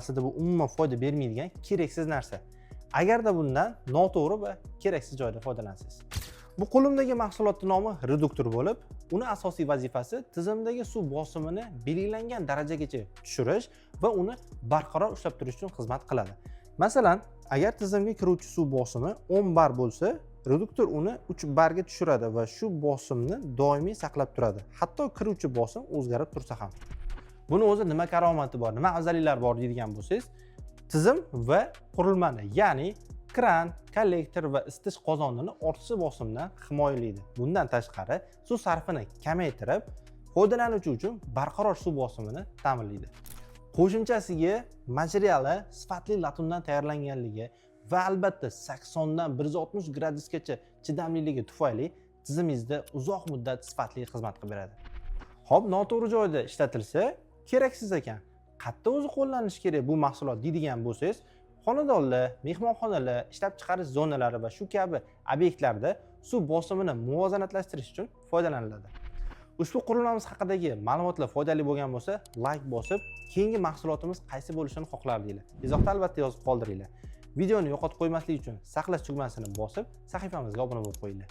Aslida bu umuman foyda bermaydigan keraksiz narsa, agarda bundan noto'g'ri va keraksiz joyda foydalansangiz. Bu qo'limdagi mahsulotni nomi reduktor bo'lib, uni asosiy vazifasi tizimdagi suv bosimini belgilangan darajagacha tushirish va uni barqaror ushlab turish uchun xizmat qiladi. Masalan, agar tizimga kiruvchi suv bosimi 10 bar bo'lsa, reduktor uni 3 barga tushiradi va shu bosimni doimiy saqlab turadi, hatto kiruvchi bosim o'zgarib tursa ham. Buni o'zi nima karomati bor, nima afzalliklari bor deydigan bo'lsangiz, tizim va qurilmani, ya'ni kran, kollektor va isitish qozonini ortiqcha bosimdan himoyalaydi. Bundan tashqari, suv sarfini kamaytirib, foydalanuvchi uchun barqaror suv bosimini ta'minlaydi. Qo'shimchasiga, materiali sifatli latundan tayyorlanganligi va albatta 80 dan 160 gradusgacha chidamliligi tufayli tizimingizda uzoq muddat sifatli xizmat qilib beradi. Xo'p, noto'g'ri joyda ishlatilsa, keraksiz ekan. Qayerda o'zi qo'llanishi kerak bu mahsulot deydigan bo'lsangiz, xonadonlar, mehmonxonalar, ishlab chiqarish zonalari va shu kabi obyektlarda suv bosimini muvozanatlashtirish uchun foydalaniladi. Ushbu qurilmamiz haqidagi ma'lumotlar foydali bo'lgan bo'lsa, layk bosib, keyingi mahsulotimiz qaysi bo'lishini xohlardinglar? Izohda albatta yozib qoldiringlar. Videoni yo'qotib qo'ymaslik uchun saqlash tugmasini bosib, sahifamizga obuna bo'lib qo'yinglar.